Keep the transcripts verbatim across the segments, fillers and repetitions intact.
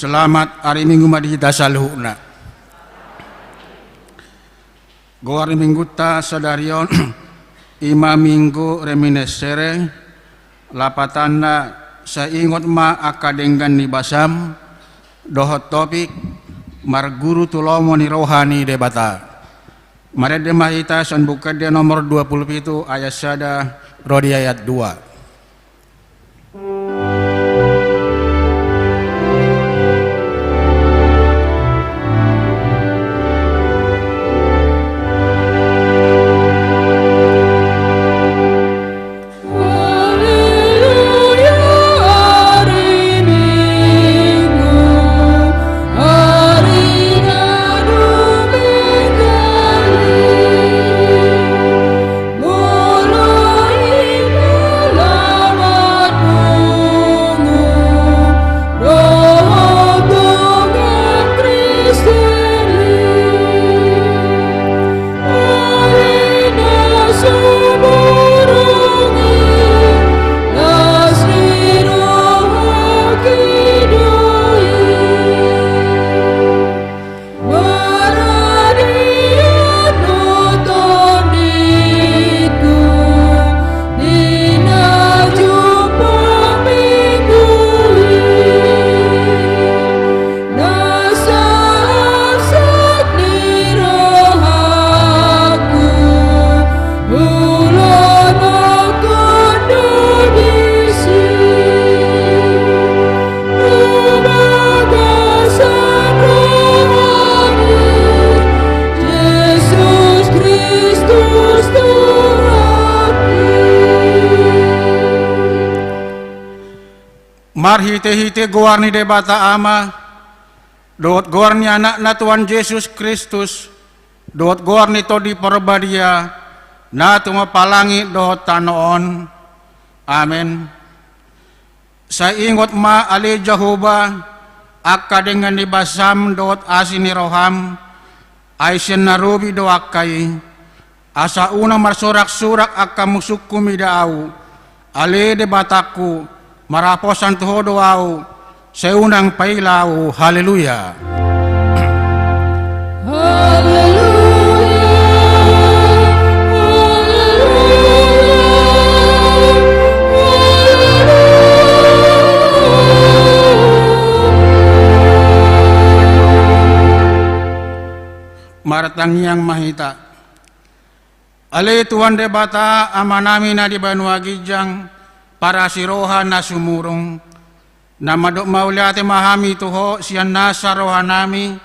Selamat ari Minggu ma di hita saluhutna. Goar ni Minggunta sadari on i ma Minggu Reminiscere, lapatanna: Sai ingot ma angka denggan ni basam, dohot topik: Marguru tu lomo ni roha ni Debata. Marende ma hita sian Buku Ende nomor dua pulu pitu ayat sada ro di ayat dua. Marhitehite goar ni Debata Ama, dohot goar ni Anakna Tuhan Jesus Kristus, dohot goar ni Tondi Parbadia, na tumompa langit dohot tano on. Amen. Sai ingot ma ale Jahowa angka denggan ni basam dohot asi ni roham, ai sian na robi do angka i. Asa unang marsoraksorak angka musungku mida ahu, ale Debatangku, marhaposan tu Ho do ahu, sai unang paila ahu. Haleluya. Haleluya, haleluya, haleluya. Martangiang ma hita. Ale Tuhan Debata, Amanami na di banua ginjang, parasi roha na sumurung, na mandok mauliate ma hami tu Ho sian nasa rohanami,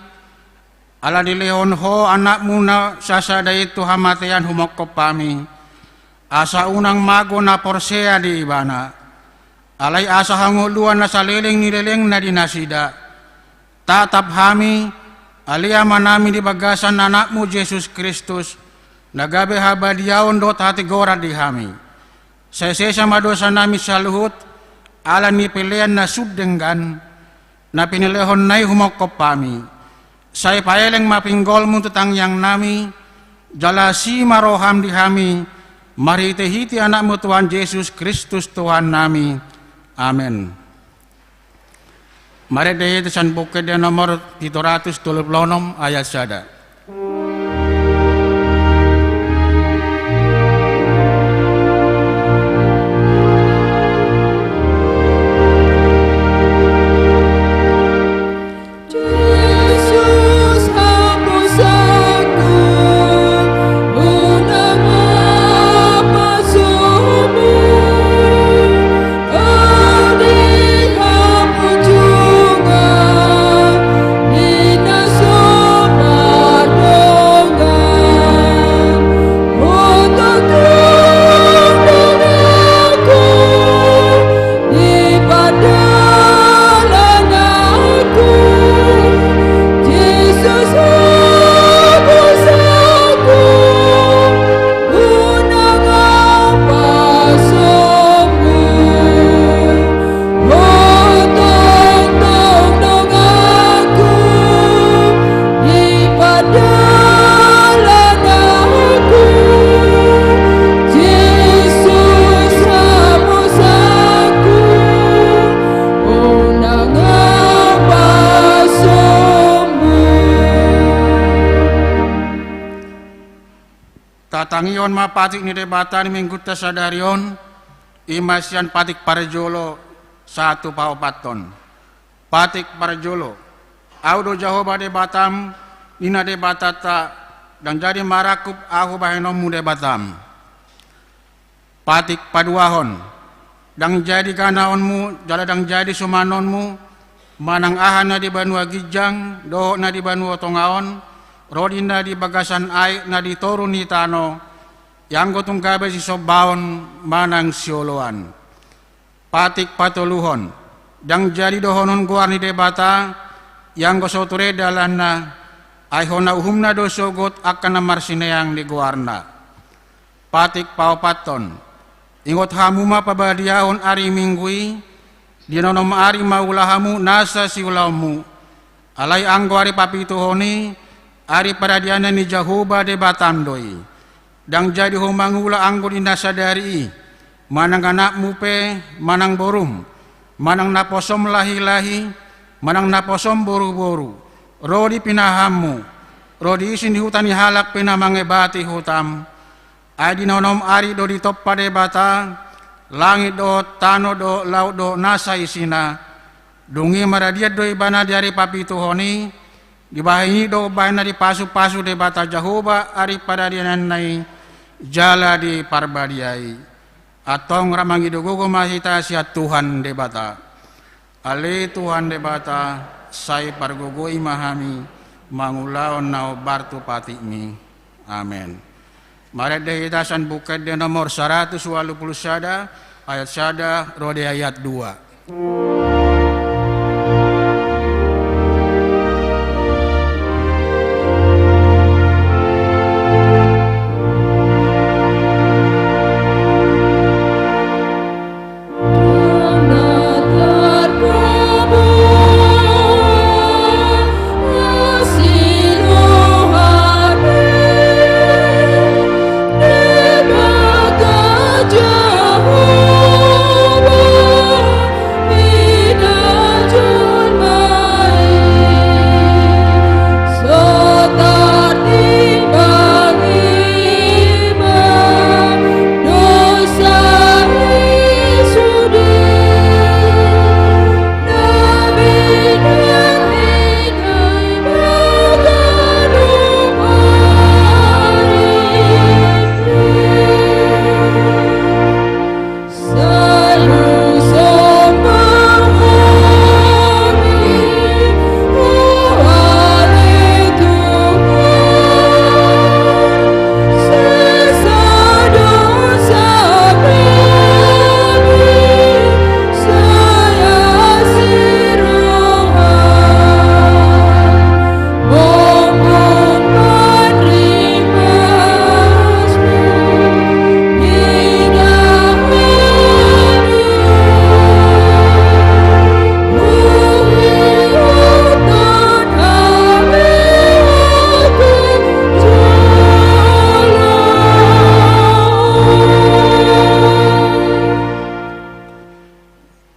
ala dilehon Ho Anakmu na sasada i tu hamatean humongkop hami, asa unang mago na porsea di Ibana. Alai asa hangoluan na saleleng ni lelengna di nasida. Tatap hami, ale Amanami, di bagasan Anakmu Jesus Kristus, na gabe habadiaon dohot hatigoran di hami. Sai sesa ma dosanami saluhut, ala ni pelean na sun denggan, na pinelehonNa i humongkop hami. Sai paeleng ma pinggolMu tu tangiangnami, jala asi ma rohaM di hami, marhitehite Anakmu Tuhan Jesus Kristus Tuhannami. Amen. Marende hita sian Buku Ende nomor pitu ratus tolu pulu onom ayat sada. Tangihon ma patik ni Debata di minggunta sadari on, i ma sian patik parjolo sahat tu paopathon. Patik parjolo. Ahu do Jahowa Debatam, ninna Debatanta, ndang jadi marangkup ahu bahenonmu Debatam. Patik paduahon. Ndang jadi ganaonmu, jala ndang jadi sumanonmu, manang aha na di banua ginjang, dohot na di banua tonga on, ro di na di bagasan aek na di toru ni tano, ianggo tung gabe sisombaon manang sioloan. Patik patoluhon. Ndang jadi dohonon goar ni Debata, ianggo so ture dalanna, ai hona uhumna do sogot angka na marsineang ni goarna. Patik paopathon. Ingot hamu ma pabadiahon ari Minggu i, di na onom ari ma ula hamu nasa siulaonmu. Alai anggo ari papituhon i, ari paradianan ni Jahowa Debatam do i. Ndang jadi ho mangula anggo di na sadari i, manang anakmu pe, manang borum, manang naposom lahilahi, manang naposom boruboru, ro di pinahanmu, ro di isi ni huta ni halak pe na mangebati hutam. Ai di na onom ari do ditompa Debata langit dohot tano dohot laut dohot nasa isina. Dung i maradian do ibana di ari papituhon i, dibahen i do umbahen na dipasupasu Debata Jahowa ari paradiananna i, jala diparbadiai. Antong ra mangido gogo ma hita sian Tuhan Debata. Ale Tuhan Debata, sai pargogoi ma hami mangulahon na hombar tu patikmi. Amen. Marende hita sian Buku Ende nomor saratus ualu pulu sada, ayat sada ro di ayat dua.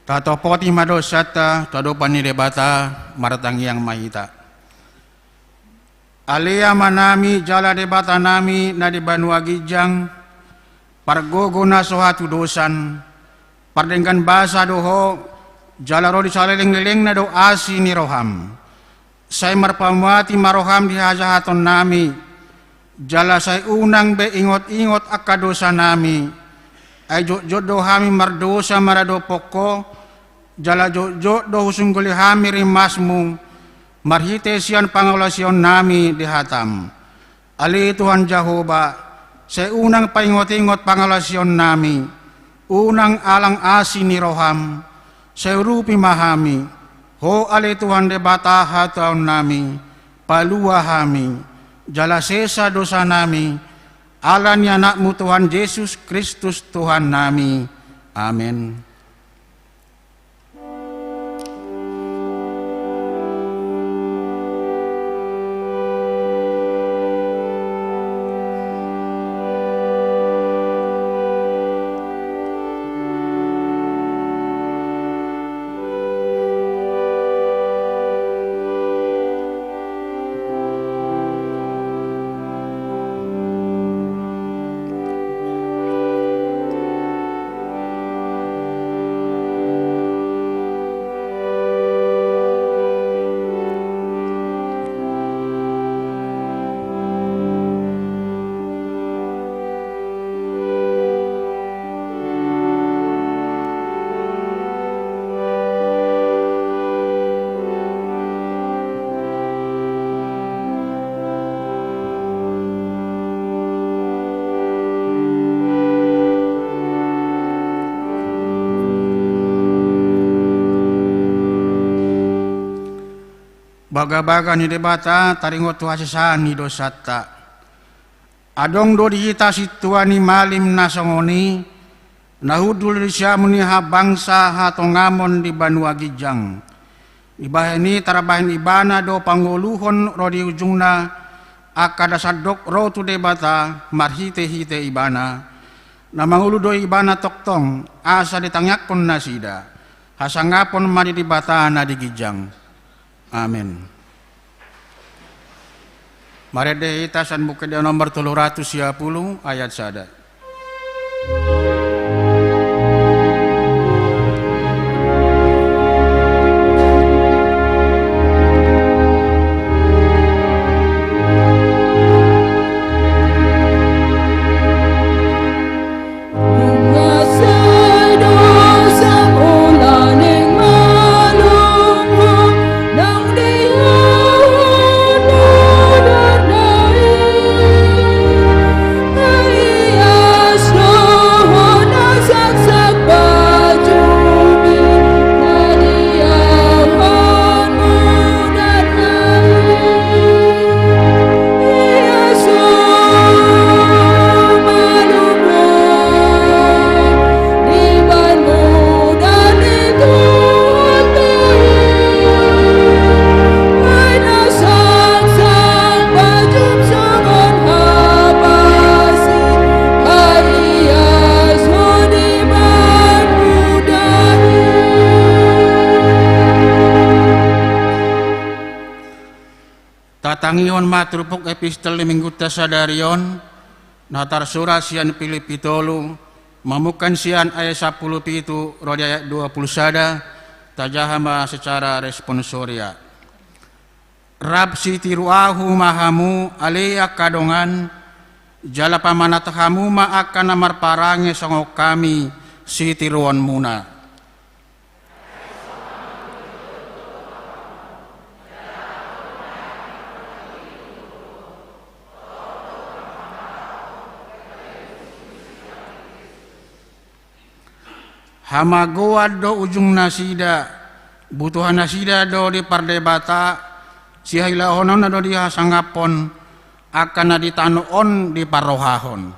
Tatopoti ma dosanta tu adopan ni Debata, martangiang ma hita. Ale Amanami jala Debatanami na di banua ginjang, pargogo na so hatudosan, pardenggan basa do Ho, jala ro di salelenglelengna do asi ni roham. Sai marpamuati ma roham di hajahatonnami, jala sai unang be ingotingot angka dosanami. Ai jotjot do hami mardosa maradophon Ho, jala jotjot do husungguli hami rimasmu, marhite sian pangalaosionnami di hatam. Ale Tuhan Jahowa, sai unang paingotingot pangalaosionnami, unang alang asi ni roham, sai urupi ma hami, Ho ale Tuhan Debata hatuaonnami, palua hami, jala sesa dosanami, ala ni Anakmu Tuhan Jesus Kristus Tuhannami. Amen. Bagabaga ni Debata taringot tu hasesaan ni dosanta. Adong do di hita sintua ni malim na songon i, na hundul di siamun ni habangsa hatongamon di banua ginjang. Dibahen i tarbahen ibana do pangoluhon ro di ujungna, angka na sandok ro tu Debata marhitehite ibana. Na mangolu do ibana tongtong, asa ditangiangkon nasida. Hasangapon ma di Debata na di ginjang. Amen. Marende hita sian Buku Ende nomor tolu ratus sia pulu ayat sada. Tatangihon ma turpuk epistel ni Minggunta sadari on, na tarsurat sian Pilipi tolu, mamungka sian ayat sampulu pitu ro di ayat dua pulu sada, tajaha ma secara responsoria. Rap sitiru ahu ma hamu ale angka dongan, jala pamanat hamu ma angka na marparange songon hami sitiruonmuna. Hamagoan do ujung nasida, butuha nasida do dipardebata, sihailahononna do dihasangaphon, angka na di tano on diparrohahon.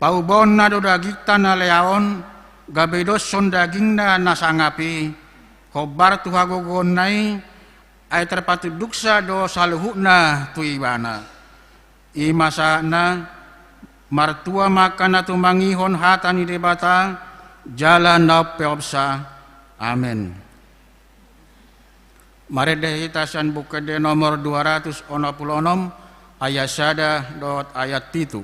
Paubaonna do dagingta na leaon, gabe doshon dagingna na sangap i, hombar tu hagogoonna i, ai tarpatunduksa do saluhutna tu ibana. I ma sahatna, martua ma angka na tumangihon hata ni Debata, jala na umpeopsa. Amen. Marende hita sian Buku Ende nomor dua ratus onom pulu onom, ayat sada dohot ayat pitu.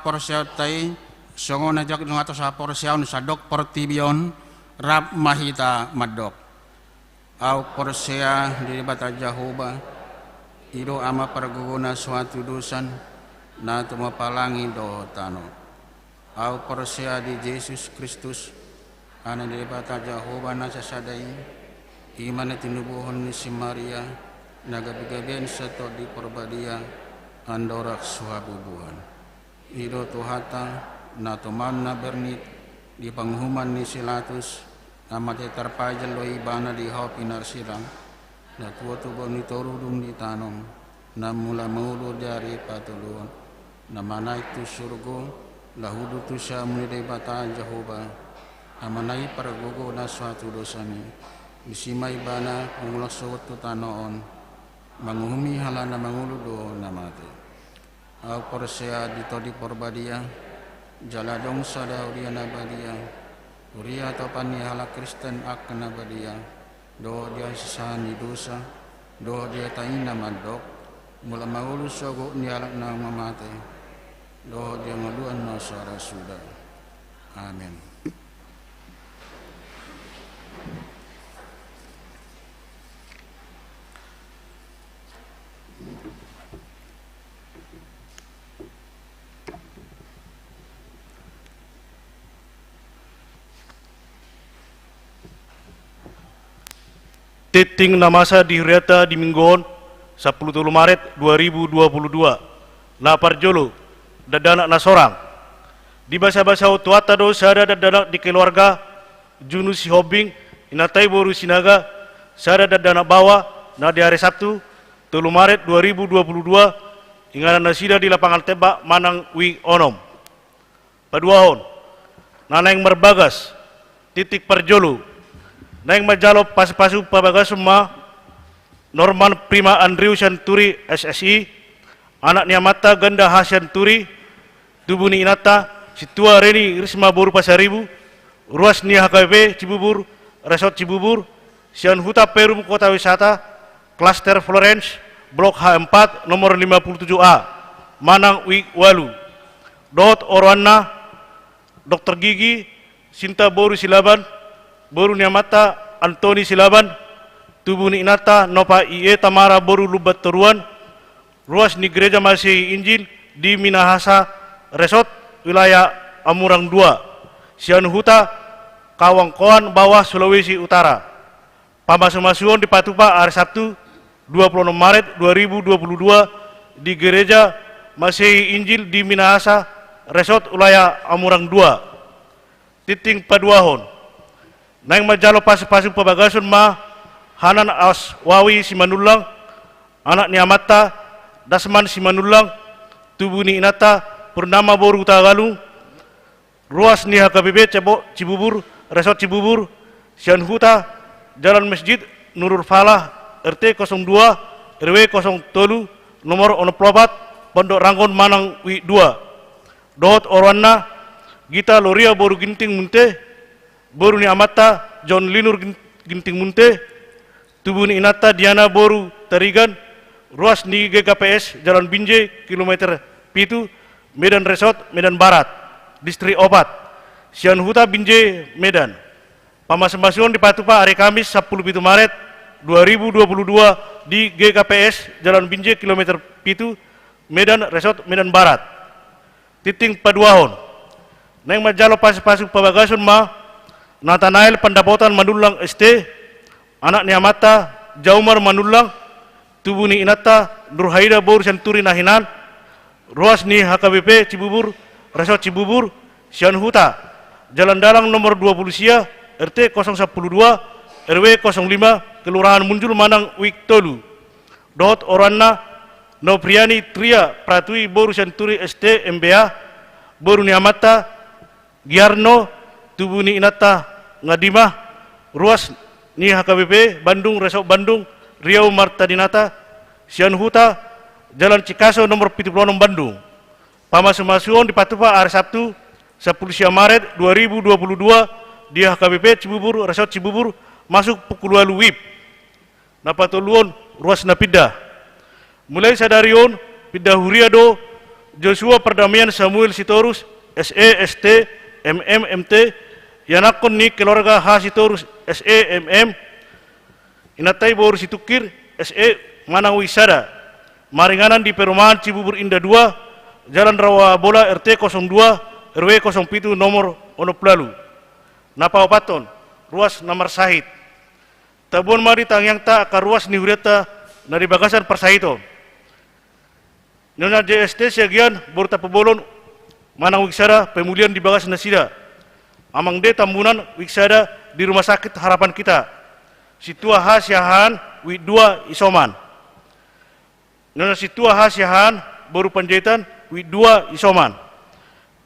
Porseaonta i, songon na dijalo ni haporseaon sandok portibi on, rap ma hita mandok. Ahu porsea di Debata Jahowa, i do Ama pargogo na so hatudosan, na tumompa langit dohot tano. Ahu porsea di Jesus Kristus, Anak ni Debata Jahowa na sasada i, i ma na tinubuhon ni si Maria, na gabegabean sian Tondi Porbadia, andorang so habubuhan. I do Tuhanta, na tumampak bernit di panguhuman ni si Pilatus, na mate tarpajal do ibana di hau pinarsilang, na tubu tu boan ni toru dung ditanom, na mulak mangolu di ari patoluhon, na manaek tu surgo, laho duduk tu siamun ni Debata Jahowa, Amana i pargogo na so hatudosan i, disi ma ibana mangulak sogot tu tano on, manguhumi halak na mangolu dohot na mate. Ahu porsea di Tondi Porbadia, jala adong sada huria na badia, huria atopan ni halak Kristen angka na badia, dohot di hasasahan ni dosa, dohot di hata i na mandok, mulak mangolu sogot ni halak na mate, dohot di hangoluan na so ra suda. Amen. Tingting na masa di huriata di minggu on, sampulu tolu Maret dua ribu dua puluh dua. Na parjolo, dakdanak na sorang. Dibasabasahon Tuhanta do sada dakdanak di keluarga Junus Sihombing, inanta i boru Sinaga, sada dakdanak baoa, na di ari Sabtu, tolu Maret dua ribu dua puluh dua, inganan nasida di Lapangan Tembak manang Wik Onom. Paduahon, na naeng marbagas, tingting parjolo, naeng manjalo pasupasu pabagason ma Norman Prima Andrew Sianturi, S S I, anak ni amanta Ganda H Sianturi, tubu ni inanta Sintua Reni Risma boru Pasaribu, ruas ni H K B P Cibubur, Resort Cibubur, sian Huta Perum Kota Wisata, Klaster Florence, Blok H empat, nomor lima puluh tujuh A, manang Wik Ualu. Dohot oroanna, Dokter Gigi Sinta boru Silaban, boru ni amanta Antoni Silaban, tubu ni inanta Nopa I E Tamara boru Lumban Toruan, ruas ni Gereja Masehi Injil di Minahasa Resort, Wilayah Amurang dua, sian Huta Kawangkoan, Bawah Sulawesi Utara. Pamasumasuon dipatupa ari Sabtu, dua puluh onom Maret dua ribu dua puluh dua, di Gereja Masehi Injil di Minahasa Resort, Wilayah Amurang dua. Tingting paduahon, naeng manjalo pasupasu pabagason ma Hanan Aswawi Simanullang, anak ni amanta Dasman Simanullang, tubu ni inanta Purnama boru Hutagalung, ruas ni H K B P Cebo-, Cibubur, Resort Cibubur, sian Huta Jalan Masjid Nurul Falah, R T kosong dua, R W kosong tolu, nomor onom puluh opat, Pondok Ranggon manang Wik dua. Dohot oroanna, Gita Loria boru Ginting Munte, boru ni amanta John Linur Gin-, Ginting Munte, tubu ni inanta Diana boru Tarigan, ruas ni G K P S Jalan Binjai, kilometer pitu, Medan Resort, Medan Barat, Distrik Opat, sian Huta Binjai, Medan. Pamasumasuon dipatupa ari Kamis, sampulu pitu Maret dua ribu dua puluh dua, di G K P S Jalan Binjai, kilometer pitu, Medan Resort, Medan Barat. Tingting paduahon, naeng manjalo pasupasu pabagason ma Natanael Pandapotan Manullang S T, anak ni amanta Jaumar Manullang, tubu ni inanta Nurhaida boru Sianturi na hinan, ruas ni H K B P Cibubur, Resort Cibubur, sian Huta Jalan Dalang nomor dua puluh sia, R T kosong sampulu dua, R W kosong lima, Kelurahan Munjul manang Wik tolu. Dohot oroanna, Nopriani Tria Pratwi boru Sianturi S T, M B A, boru ni amanta Giarno, tubu ni inanta Ngadimah, ruas ni H K B P Bandung, Resort Bandung, Riau Marta Dinata, sian Huta Jalan Cikaso nomor pitu pulu onom, Bandung. Pamasumasuon dipatupa ari Sabtu, sampulu sia Maret dua ribu dua puluh dua, di H K B P Cibubur, Resort Cibubur, masuk pukul ualu W I B. Na patoluhon, ruas na pinda. Mulai sadari on, pinda huria do Joshua Pardamaian Samuel Sitorus, S E, S T, M M, M T, ianakhon ni keluarga H Sitorus, S E, M M, inanta i boru Situngkir, S E, manang uik sada, maringanan di Perumahan Cibubur Indah dua, Jalan Rawa Bola, R T kosong dua, R W kosong pitu, nomor onom pulu ualu. Na paopathon, ruas na marsahit. Tabuan ma di tangiangta angka ruas ni hurianta na di bagasan parsahiton. Nyonya J S T Siagian boru Tampubolon manang uik sada, pemulihan di bagas nasida. Amang D Tambunan, uik sada, di Rumah Sakit Harapan Kita. Sintua H Siahaan, uik dua, isoman. Nyonya Sintua H Siahaan boru Panjaitan, uik dua, isoman.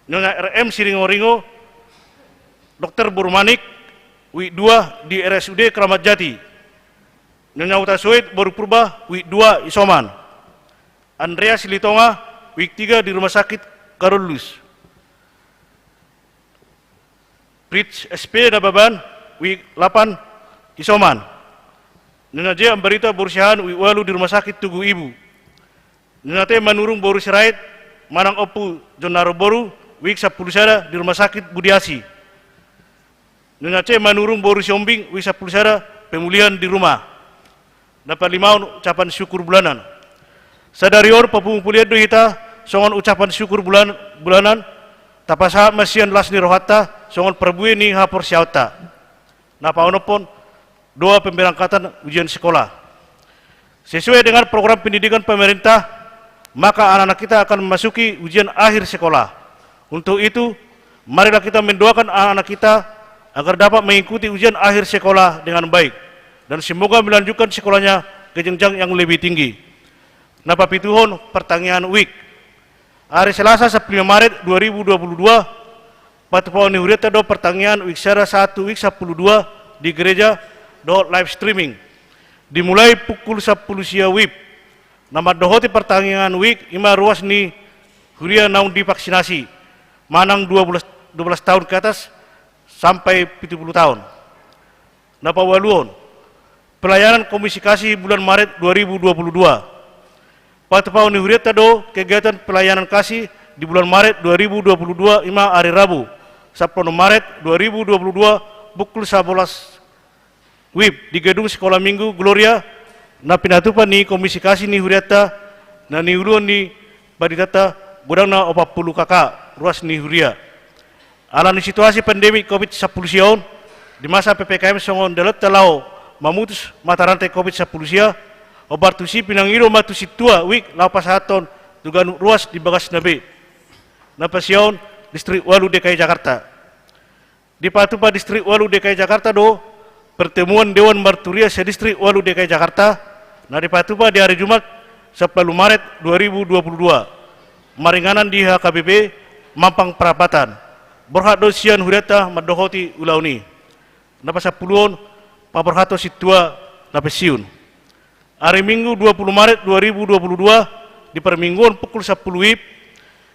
Nyonya R M Siringoringo, dokter boru Manik, uik dua, di R S U D Kramat Jati. Nyonya Uta Soit boru Purba, uik dua, isoman. Andreas Silitonga, uik tiga, di Rumah Sakit Carolus. Fritz S P Nababan, uik lapan, isoman. Nyonya J Ambarita boru Siahaan, uik ualu, di Rumah Sakit Tugu Ibu. Nyonya T Manurung boru Sirait manang Ompu Jonnaro boru, uik sampulu sada, di Rumah Sakit Budiasi. Nyonya C Manurung boru Siombing, uik sampulu sada, pemulihan di rumah. Na palimaon, ucapan syukur bulanan. Sadari on papungu polihut do hita songon ucapan syukur bulan-, bulanan, tapasahat ma sian las ni rohanta songon parbue ni haporseaonta. Na paonomhon, doa pemberangkatan ujian sekolah. Sesuai dengan program pendidikan pemerintah, maka anak-anak kita akan memasuki ujian akhir sekolah. Untuk itu, marilah kita mendoakan anak-anak kita agar dapat mengikuti ujian akhir sekolah dengan baik dan semoga melanjutkan sekolahnya ke jenjang yang lebih tinggi. Na papituhon, partangiangan uik. Ari Selasa, sampulu lima Maret dua ribu dua puluh dua, patupaon ni hurianta do partangiangan uik sada sahat tu uik sampulu dua di gereja dohot live streaming. Dimulai pukul sampulu sia WIB. Na mandohoti partangiangan uik i ma ruas ni huria naung divaksinasi, manang dua belas, dua belas tahun ke atas sampai pitu puluh tahun. Na paualuhon, pelayanan Komisi Kasih bulan Maret dua ribu dua puluh dua. Patupaon ni hurianta do kegiatan pelayanan kasih di bulan Maret dua ribu dua puluh dua, i ma ari Rabu, sampulu onom Maret dua ribu dua puluh dua, pukul sabolas WIB di gedung Sekolah Minggu Gloria, na pinatupa ni Komisi Kasih ni hurianta, na niuluhon ni panditanta godangna opat pulu K K, ruas ni huria. Ala ni situasi pandemi covid sampulu sia on, di masa P P K M songon dalananta laho mamutus mata rantai covid sampulu sia, hombar tusi pinangido ma tu sintua uik laho pasahathon tu ganup ruas di bagasna be. Na pasia on, Distrik ualu D K I Jakarta. Dipatupa Distrik ualu D K I Jakarta do pertemuan Dewan Marturia se-Distrik ualu D K I Jakarta, na dipatupa di ari Jumat, sampulu ualu Maret dua ribu dua puluh dua, maringanan di H K B P Mampang Prapatan. Borhat do sian hurianta mandohoti ulaon i. Na pasampuluhon, paborhathon sintua na pensiun. Ari Minggu dua puluh Maret dua ribu dua puluh dua, di parmingguon pukul sampulu WIB,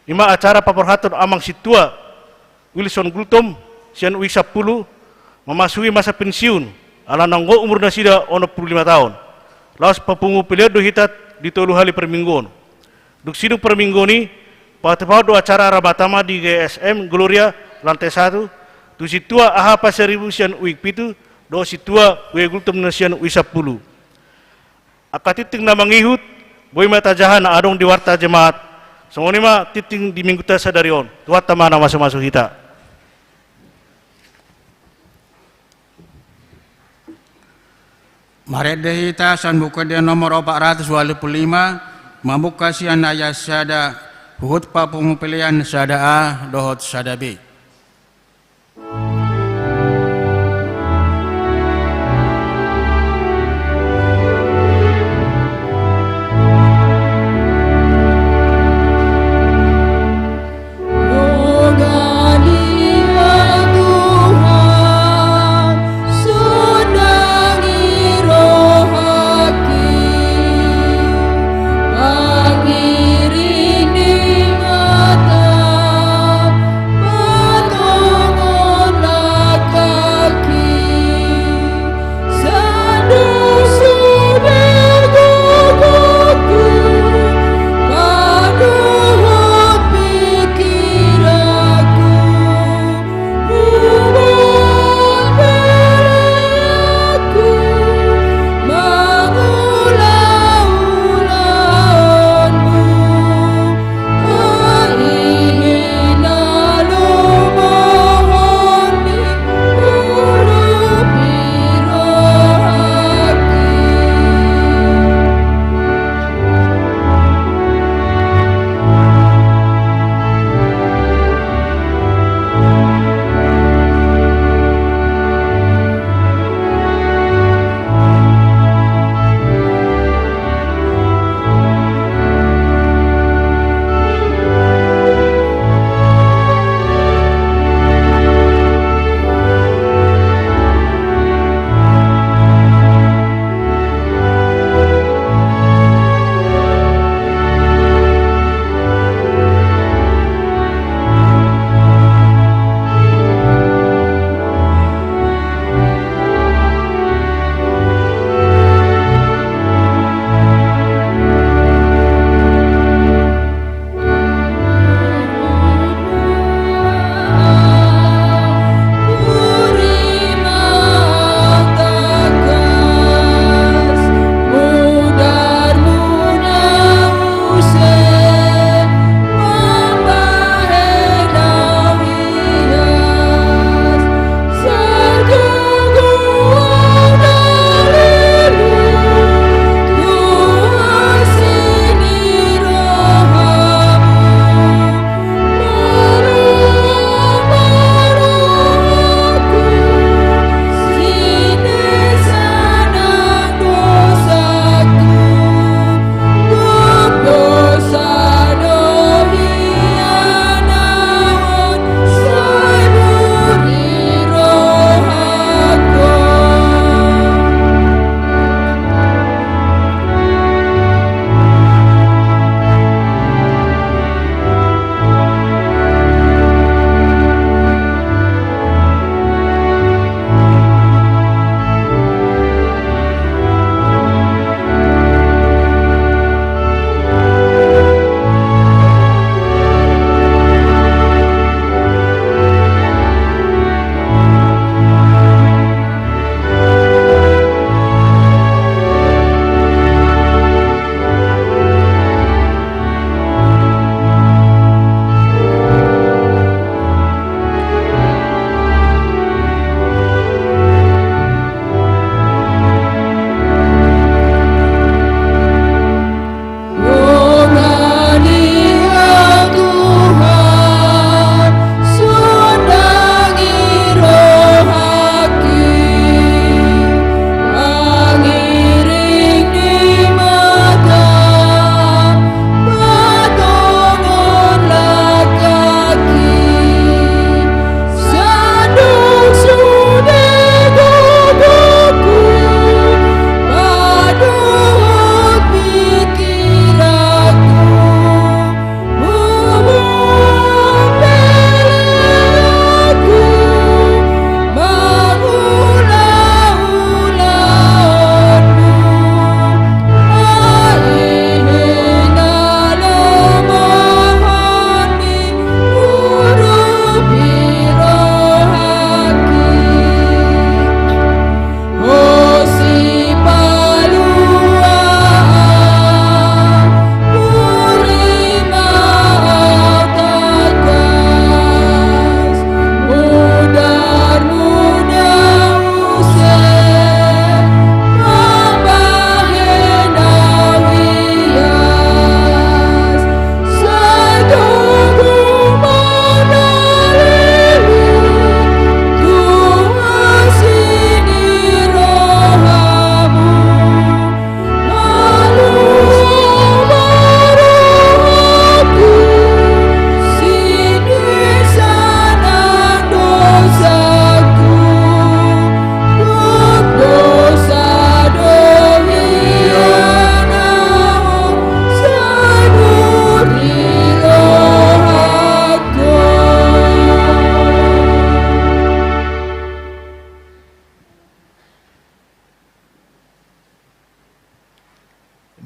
i ma acara paborhathon amang sintua Wilson Gultom sian uik sampulu, mamasui masa pensiun, ala naung umur nasida onom pulu lima taon, laos papungu pelean do hita di tolu hali parmingguon. Dung sidung parmingguon i, patupahon do acara Ramadhan di G S M Gloria lantai satu, tu sintua Aha Pasaribu sian uik pitu, dohot sintua W Gultom na sian uik sampulu. Angka tingting na mangihut, boi ma tajaha na adong di warta jemaat. Songon i ma tingting di minggunta sadari on. Tuhanta ma na mamasumasu hita. Marende hita sian Buku Ende nomor opat ratus ualu pulu lima, mamungka sian ayat sada, huhut papungu pelean sada A dohot sada B.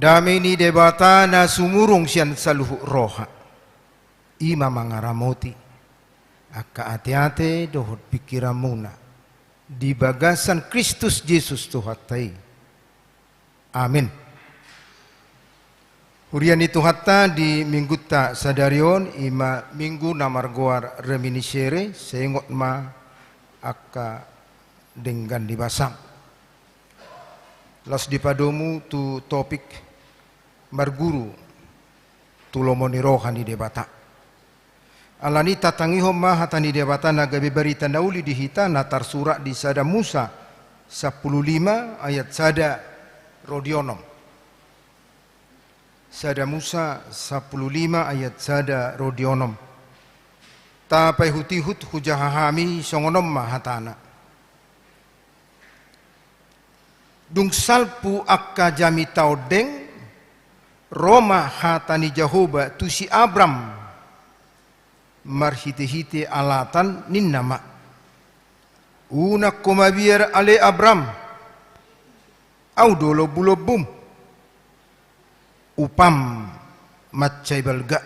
Dame ni Debata na sumurung sian saluhut roha, i ma mangaramoti angka ateate dohot pingkiranmuna di bagasan Kristus Jesus Tuhanta i. Amin. Huria ni Tuhanta, di minggunta sadari on, i ma minggu na margoar Reminiscere, sai ingot ma angka denggan ni basam. Laos dipadomu tu topik marguru tu lomo ni roha ni Debata. Alani i tatangihon ma hata ni Debata na gabe barita na uli di hita, na tarsurat di Sada Musa sampulu lima ayat sada ro di onom. Sada Musa sampulu lima ayat sada ro di onom. Tapaihutihut hujaha hami, songon on ma hatana. Dung salpu angka jamita ondeng, ro ma hata ni Jahowa tu si Abram marhitehite alatan, ninna ma: Unang ho mabiar ale Abram, Ahu do lombulombum, upam mansai balga.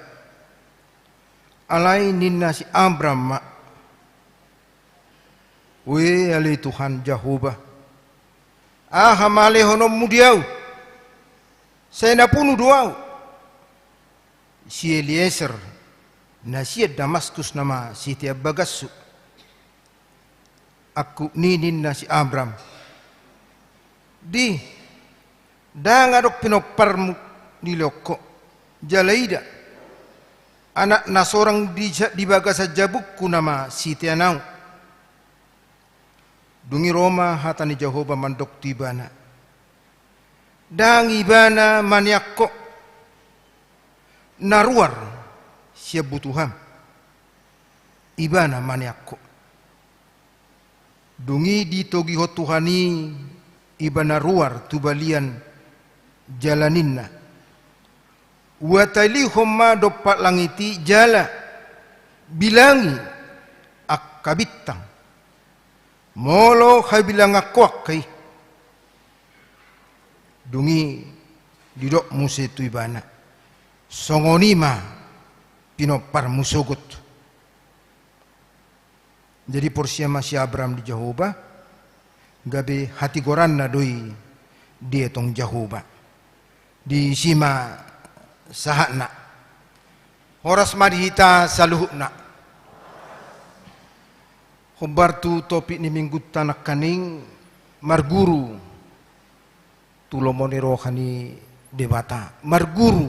Alai ninna si Abram ma: Ue ale Tuhan Jahowa, aha ma lehononmu di ahu? Sai na punu do ahu. Si Elieser na sian Damaskus nama sitean bagashu. Angkup ni ninna si Abram: Di, ndang adong pinomparmu nilehon ho. Jala ida, anak na sorang di, di bagasan jabungku nama sitean ahu. Dung i ro ma hata ni Jahowa mandok tu ibana: Ndang ibana manean ho na ruar sian butuham, ibana manean ho. Dung i ditogihon Tuhan i ibana ruar tu balian jala ninna: Uatalihon ma dompak langit i jala bilangi angka bintang, molo habilangan ho angka i. Dung i didok muse tu ibana: Songon i ma pinomparmu sogot. Jadi porsea ma si Abram di Jahowa, gabe hatigoranna do i dietong Jahowa. Disi ma sahatna. Horas ma di hita saluhutna. Hombar tu topik ni minggunta nangkaning, marguru tu lomo ni roha ni Debata. Marguru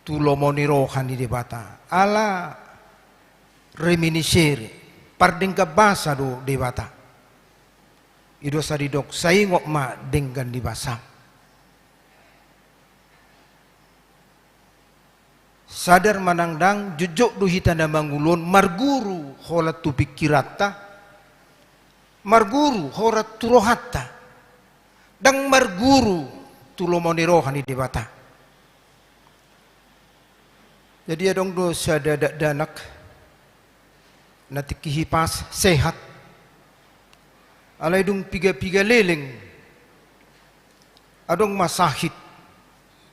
tu lomo ni roha ni Debata. Ala reminiscere, pardenggan basa do Debata. I do asa didok: Sai ingot ma denggan ni basam. Sadar manang ndang, jotjot do hita na mangulon marguru holan tu pingkiranta, marguru holan tu rohanta, ndang marguru tu lomo ni roha ni Debata. Jadi adong do sada dakdanak na tingki hipas, sehat. Alai dung piga-piga leleng, adong ma sahit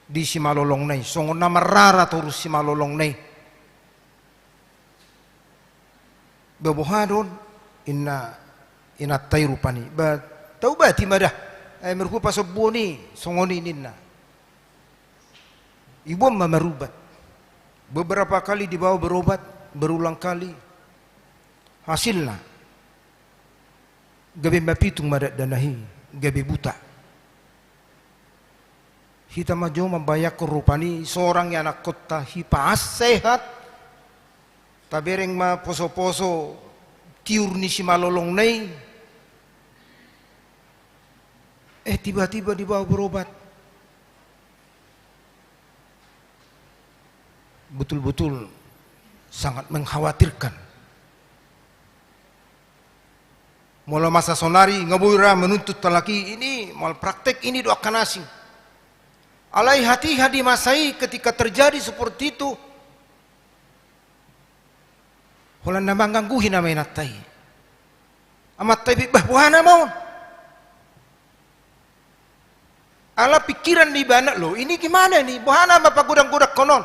di simalolongna i, songon na marrara torus simalolongna i. Ba boha do on, ninna inanta i rupani. Ba taubati ma da, ai marhua pasombuon i, songon i ninna. Iboan ma marubat. Beberapa kali dibawa berobat, berulang kali. Hasilna, gabe mapitung ma dakdanak i, gabe buta. Hita ma jo mambayangkon rupani, sorang ianakkonta hipas, sehat. Tabereng ma poso-poso tiur ni simalolongna i. Eh, tiba-tiba dibawa berobat. Betul-betul sangat mengkhawatirkan. Molo masa sonari nga boi ra menuntut halak i, ini malpraktek, ini do angka na asing. Alai hatiha di masa i ketika terjadi seperti itu, holan na mangganggu i nama inanta i. Amanta i pe, bah, boha nama on? Ala pikiran ni ibana, "Lo, ini gimana ini? Boha nama pagodang-godangkon on?"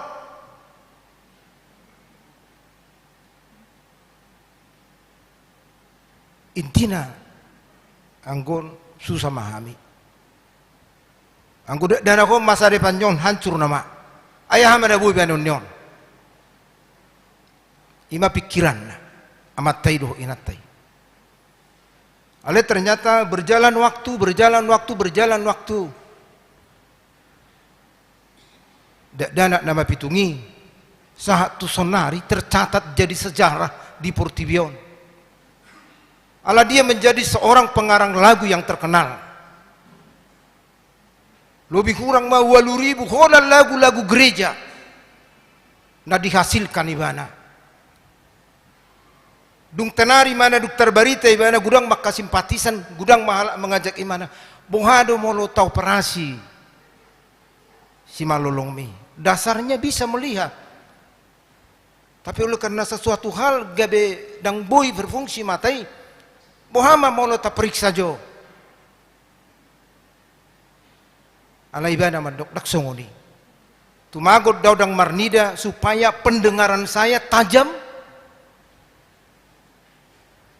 Intina, anggo on susah ma hami. Anggo dakdanak on masa depan ni on hancur nama. Ai aha ma na boi baenon ni on? I ma pikiranna amanta i dohot inanta i. Alai ternyata berjalan waktu, berjalan waktu, berjalan waktu. Dakdanak na mapitung i sahat tu saonari tercatat jadi sejarah di portibi on. Ala dia menjadi seorang pengarang lagu yang terkenal. Lebih kurang ma ualu ribu holan lagu-lagu gereja na dihasilkan ibana. Dung tenari ibana, dung tarbarita ibana, godang ma angka simpatisan, godang ma halak mangajak ibana, "Boha do molo taoperasi simalolongmi?" Dasarnya bisa melihat. Tapi oleh karena sesuatu hal gabe ndang boi berfungsi mata i, "Boha ma molo taperiksa jo?" Alai ibana mandok, "Ndang songon i. Tumagon do au ndang marnida supaya pendengaran saya tajam.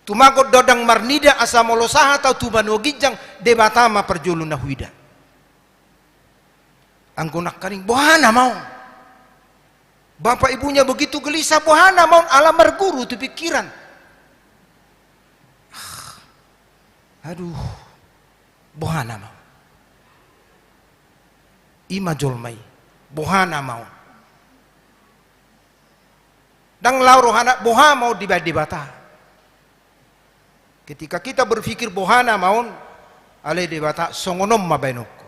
Tumagon do au ndang marnida asa molo sahat au tu banua ginjang, Debata ma parjolo na huida." Anggo nangkaning, boha nama on? Bapak ibunya begitu gelisah, boha nama on? Ala marguru tu pikiran. Aduh, boha nama on? I ma jolma i, boha nama on? Ndang laho rohana, boha ma on dibaen Debata. Ketika kita berpikir boha nama on, alai Debata, songon on ma baenonku.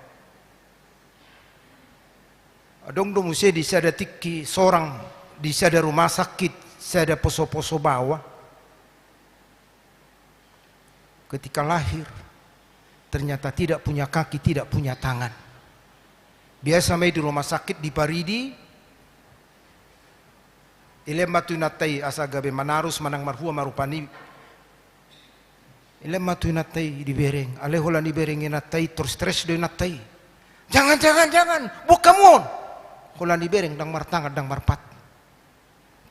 Adong do muse di sada tingki sorang, di sada rumah sakit, sada poso-poso baoa. Ketika lahir, ternyata tidak punya kaki, tidak punya tangan. Biasa ma i di rumah sakit diparidi, ilehon ma tu inanta i asa gabe manarus manang marhua ma rupani. Ilehon ma tu inanta i dibereng, alai holan dibereng inanta i, terus stres do inanta i. "Jangan, jangan, jangan, buang hamu on!" Holan dibereng, ndang martangan, ndang marpat.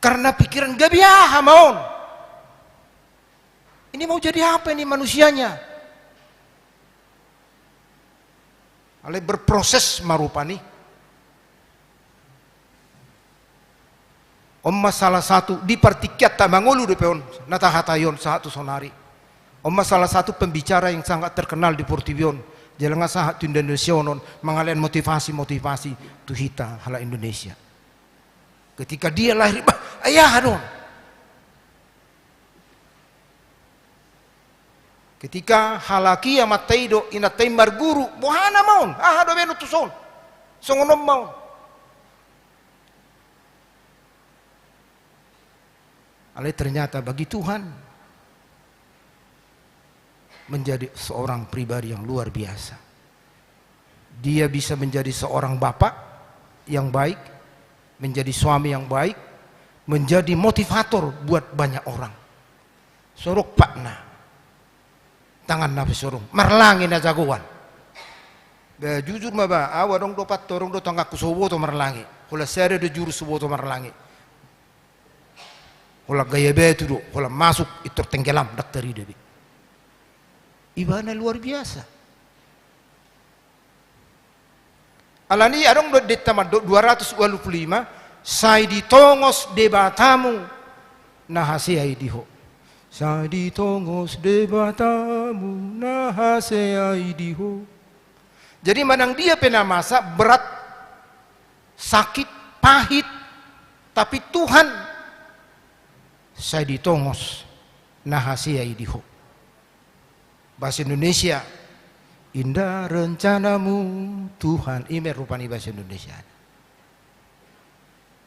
Karena pikiran, "Gabe aha ma on? Ini mau jadi apa ini manusianya?" Alai berproses ma rupani. On ma salah satu di partingkianta mangolu dope on, na tahatai on sahat tu saonari. On ma salah satu pembicara yang sangat terkenal di portibi on, jala nga sahat tu Indonesia on, mangalehon motivasi-motivasi tu hita halak Indonesia. Ketika dia lahir, bah, ai aha do on? Ketika halak i, amanta i dohot inanta i marguru, boha nama on? Aha do baenon tuson? Songon on ma on. Alai ternyata bagi Tuhan menjadi seorang pribadi yang luar biasa. Dia bisa menjadi seorang bapak yang baik, menjadi suami yang baik, menjadi motivator buat banyak orang. Sorok patna, tanganna pe sorong, marlange na jagoan. Ba, jujur ma ba, au adong do pat, adong do tanganku so huboto marlange. Holan sada do jurus huboto marlange. Holan gaya batu do, holan masuk, pintor tenggelam, ndang tarida be. Ibana luar biasa. Alani i adong do denta mandok dua ratus ualu pulu lima, "Sai ditongos Debatamu na hasea i di ho." Sai ditongos Debatamu na hasea i di ho. Jadi manang dia pe na masa, berat, sakit, pahit, tapi Tuhan, sai ditongos na hasea i di ho. Bahasa Indonesia, "Indah rencanamu, Tuhan." I ma rupani bahasa Indonesia.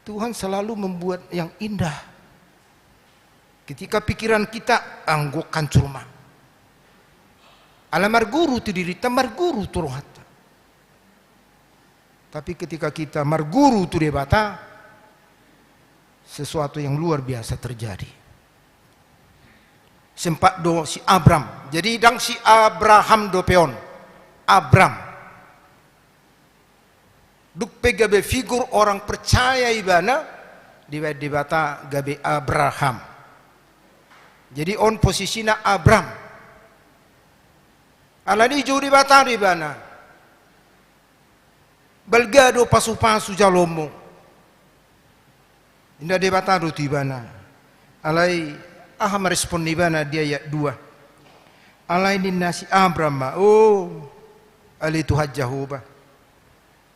Tuhan selalu membuat yang indah. Ketika pikiran kita, "Anggo hancur ma." Ala marguru tu dirinta, marguru tu rohanta. Tapi ketika kita marguru tu Debata, sesuatu yang luar biasa terjadi. Sempat do si Abram. Jadi ndang si Abraham dope on. Abram. Dung pe gabe figur orang percaya ibana, dibaen Debata gabe Abraham. Jadi on posisina Abram. Alani i jou Debata do ibana. Balga do pasupasu jaloonmu. Ninna Debata do tu ibana. Alai aha ma respon ni ibana di ayat dua? Alai ninna si Abram ma, "O, ale Tuhan Jahowa,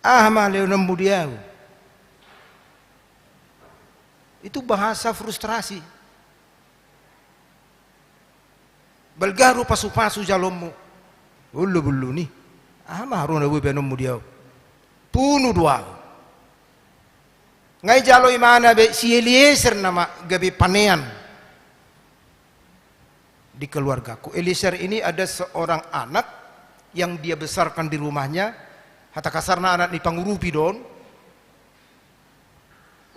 aha ma lehononmu di ahu?" Itu bahasa frustrasi. Balga do pasupasu jaloonmu. Olo, bulluni. Aha ma haru na boi baenonmu di ahu? Punu do ahu. Nga dijalo ibana be si Eliezer nama gabe panean di keluargaku. Eliezer ini ada seorang anak yang dia besarkan di rumahnya. Hata kasarna anak ni pangurupi do on.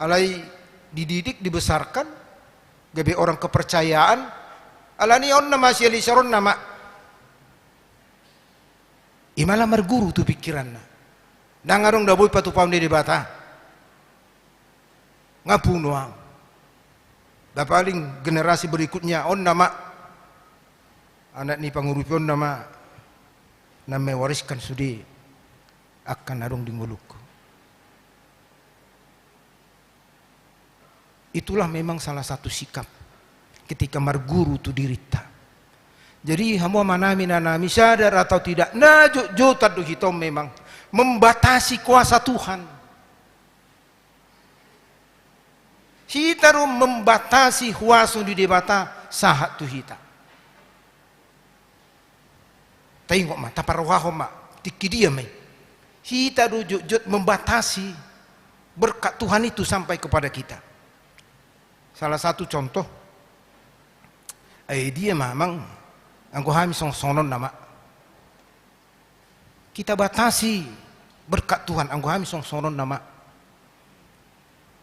Alai dididik, dibesarkan, gabe orang kepercayaan. Alani on nama si Eliezer on nama. Ima la marguru tu pikiranna. Ndang adong na boi patupahon ni Debata. Nga punu ahu. Ba paling generasi berikutnya on nama. Anak ni pangurupi on nama. Na mewariskan sude angka na adong di ngolungku. Itulah memang salah satu sikap ketika marguru tu dirinta. Jadi hamu amanami, inanami, sadar atau tidak, na jotjotan do hita on memang membatasi kuasa Tuhan. Hita do membatasi huaso ni Debata sahat tu hita. Taingot ma, taparrohahon ma, tingki dia ma i. Hita do jotjot membatasi berkat Tuhan itu sampai kepada kita. Salah satu contoh, ai dia ma amang, anggo hami songon songon on nama. Kita batasi berkat Tuhan, anggo hami songon songon on nama.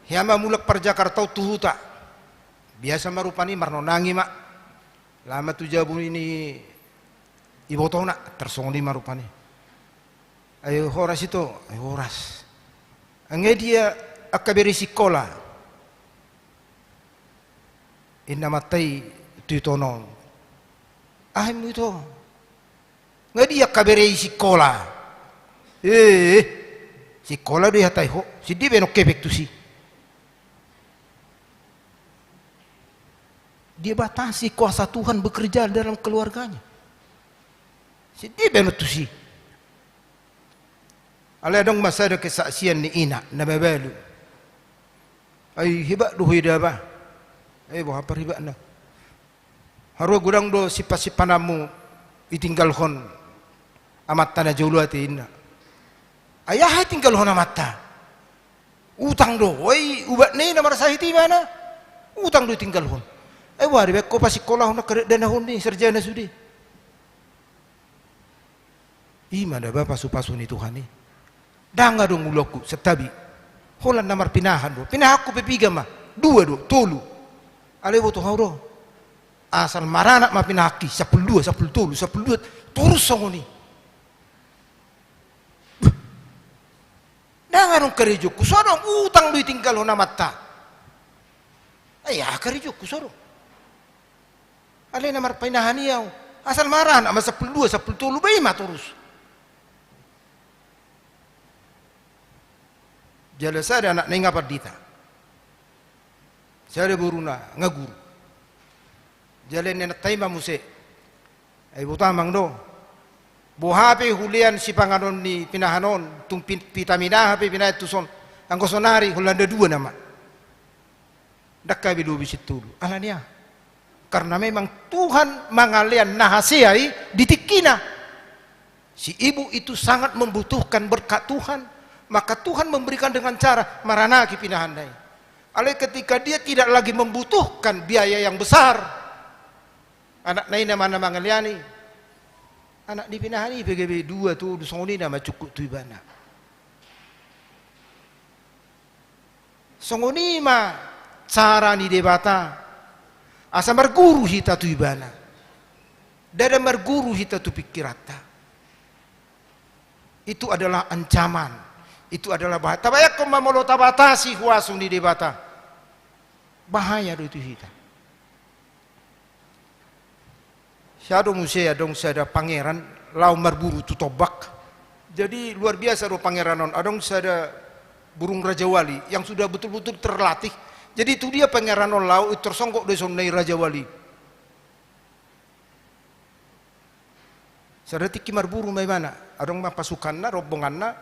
Hea ma mulak par Jakarta on tu huta. Biasa ma rupani marnonangi ma. Laho ma tu jabu ni ibotona, tarsongon i ma rupani. Ai horas ito, ai horas. Nga dia angka bere sikola. Inna amanta i tu itona on. Aha hamu ito? Nga dia angka bere i sikola. Eh, sikola do i hatai ho. Siddi baenon kepeng tusi. Dia batasi kuasa Tuhan bekerja dalam keluarganya. Siddi baenon tusi. Alai adong ma sada kesaksian ni ina na mabalu. Ai hebat do ho i da ba. Ai boha parhebatna? Haru godang do simpansimpananmu ditinggalhon amanta na jolo ate, inna. Ai aha ditinggalhon amanta? Utang do, oi, ubat ni na marsahit ibana. Utang do ditinggalhon. Ai boha dibaen ho pasikkolahon angka dakdanahon ni sarjana sude. Ima da ba pasupasu ni Tuhan i. Ndang adong ulaonku, santabi. Holan na marpinahan do. Pinahanku pe piga ma? Dua do, tolu. Alai boto ho do. Asal maranak ma pinahanki, sampulu dua, sampulu tolu, sampulu dua, torus songon i. Beh. Ndang adong karejoku, so adong, utang do ditinggalhon amanta. Ai aha karejoku, so adong. Alai na marpinahan i ahu. Asal maranak ma sampulu dua, sampulu tolu, ba ima torus. Jala sada anakna i nga pandita. Sada boruna nga guru. Jala ninna inanta i ma muse. Ai boto amang do. Boha pe hulean sipanganon ni pinahan on, tung pin-, pita minaha pe pinahan tuson. Anggo sonari Holanda dua nama. Ndang gabe lobi situtu. Alani aha? Karena memang Tuhan mangalean na hasea i di tingkina. Si ibu itu sangat membutuhkan berkat Tuhan, maka Tuhan memberikan dengan cara maranaki pinahanna i. Alai ketika dia tidak lagi membutuhkan biaya yang besar, anakna i nama na mangalean i. Anak ni pinahan i pe gabe dua, tolu, songon i nama cukup tu ibana. Songon i ma cara ni Debata, asa marguru hita tu ibana. Ndada marguru hita tu pingkiranta. Itu adalah ancaman. Itu adalah bahaya. Tabayangkon ma molo tabatasi huaso ni Debata. Bahaya do itu hita. Sada muse adong sada pangeran laho marburu tu tombak. Jadi luar biasa do pangeran on. Adong sada burung rajawali yang sudah betul-betul terlatih. Jadi tu dia pangeran on laho, i tarsonggop do songon i rajawali. Sada tingki marburu ma ibana, adong ma pasukanna, rombonganna,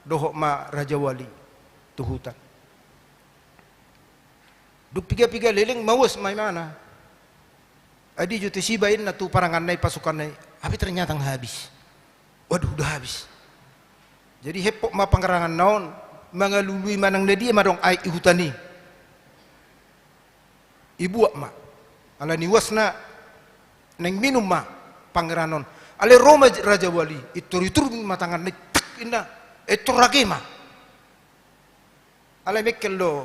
dohot ma rajawali tu hutan. Dung piga-piga leleng mauas ma ibana. Adi jo te siba inna tu paranganna i, pasukanna i, tapi ternyata nggak habis. Waduh, udah habis. Jadi hepok ma paranganna on, mangalului manang na dia ma adong aek i hutan i. Ibuat ma. Alani uasna naeng minum ma pangeran on. Alai ro ma rajawali, itur-itur ma tanganna i, tak inna, etor rage ma. Alai mengkel do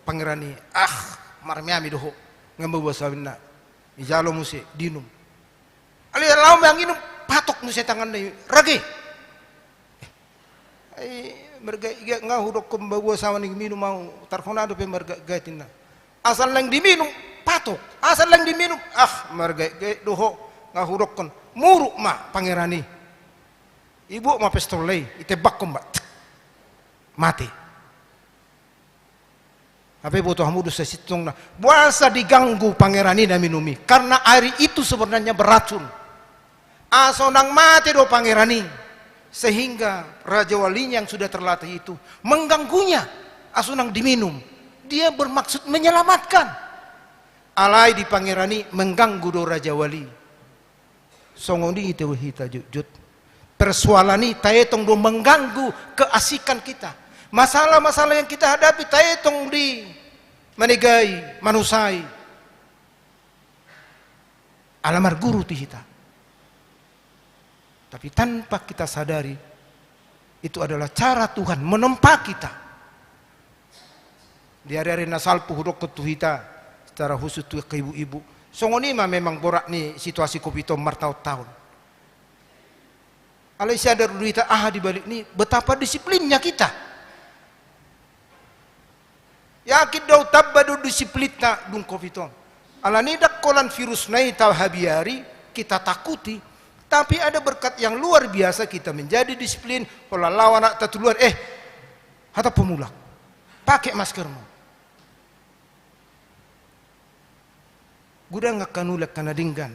pangeran i, ah, marmiami do ho, nga mauas au inna. Ijalo muse, diinum. Alai laho manginum, patok muse tanganna i, rage. Eh, ai margait-gait nga hudokkon, mauas au naeng minum au, tarhona dope margait-gait inna. Asal naeng diminum, patok. Asal naeng diminum, ah, margait-gait do ho, nga hudokkon. Muruk ma pangeran i. Ibuat ma pistolna i, itembakon ma. Mate. Hape boto hamu do sasintongna, boasa diganggu pangeran i na minum i? Karena air itu sebenarnya beracun. Asa unang mate do pangeran i, sehingga rajawalinya yang sudah terlatih itu mengganggunya, asa unang diminum. Dia bermaksud menyelamatkan. Alai di pangeran i mengganggu do rajawali. Songon i do hita jotjot. Persoalan i taetong do mengganggu keasikan kita. Masalah-masalah yang kita hadapi taetong di manegai, manusai. Ala marguru tu hita. Tapi tanpa kita sadari, itu adalah cara Tuhan menempa kita. Di ari-ari na salpu hudokkon tu hita, secara khusus tu angka ibu-ibu. Songon i ma memang borat ni situasi covid on martaon-taon. Alai sadar do hita aha di balik ni, betapa disiplinnya kita. Yakin do au tamba do disiplinta dung covid on. Alani ndang holan virusna i tahabiari, kita takuti, tapi ada berkat yang luar biasa, kita menjadi disiplin. Holan laho anakta tu luar, eh, hatop ho mulak, pake maskermu. Godang angka na uli, angka na denggan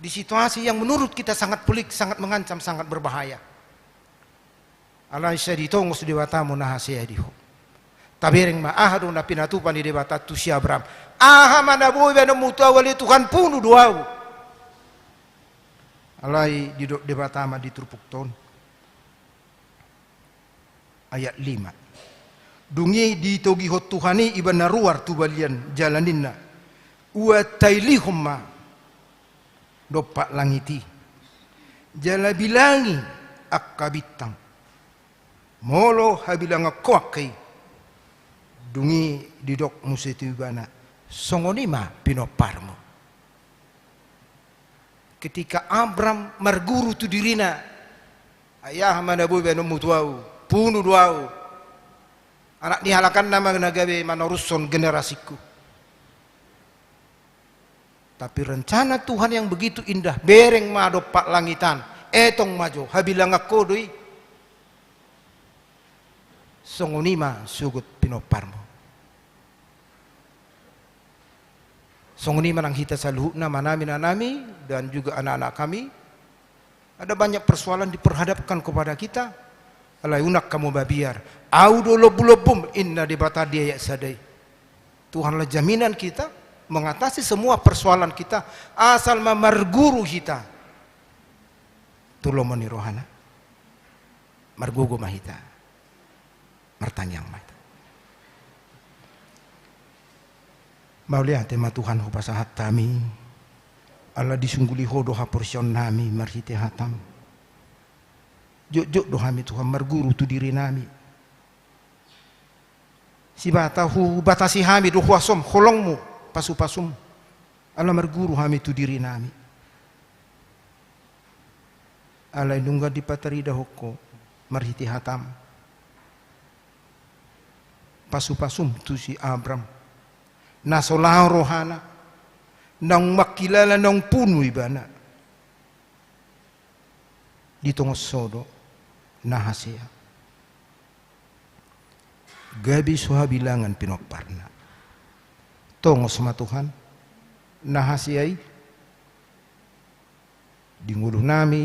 di situasi yang menurut kita sangat pelik, sangat mengancam, sangat berbahaya. Alai sai ditongos Debata ma na hasea di ho. Tabereng ma aha do na pinatupa ni Debata tu si Abraham. Aha ma na boi baenonmu tu ahu ale Tuhan, punu do ahu. Alai didok Debata ma di turpukta on. Ayat lima. Dung i ditogihon Tuhan i ibana ruar tu balian jala ninna, ua tailihon ma dompak langit i, jala bilangi angka bintang, molo habilangan ho angka i. Dung i didok muse tu ibana, songon i ma pinomparmu. Ketika Abram marguru tu dirina, ai aha ma na boi baenonmu tu ahu, punu do ahu. Anak ni halakanna ma na gabe manorushon generasingku. Tapi rencana Tuhan yang begitu indah, bereng ma dompak langit an, etong ma jo, habilangan ho do i. Songon i ma sogot pinomparmu. Songon i ma nang hita saluhutna, amanami, inanami, dan juga anak-anak kami. Ada banyak persoalan diperhadapkan kepada kita. Alai unang hamu mabiar. Ahu do lombu-lombum, ninna Debata di ayat sada i. Tuhanlah jaminan kita mengatasi semua persoalan kita, asal ma marguru hita tu lomo ni rohana. Margogo ma hita. Martangiang ma hita. Mauliate ma Tuhan, hupasahat hami, ala disungguli Ho do haporseaonnami marhite hataM. Jotjot do hami Tuhan marguru tu dirinami. Sipata hubatasi hami do huasoM, holongMu, pasupasuM, ala marguru hami tu dirinami. Alai nunga dipataridahon Ho marhite hataM. pasupasum tu si Abram, na so laho rohana, naung mangkilala naung punu ibana. Ditongoshon do na hasea. Gabe so habilangan pinomparna. Tongos ma Tuhan na hasea i di ngolunami,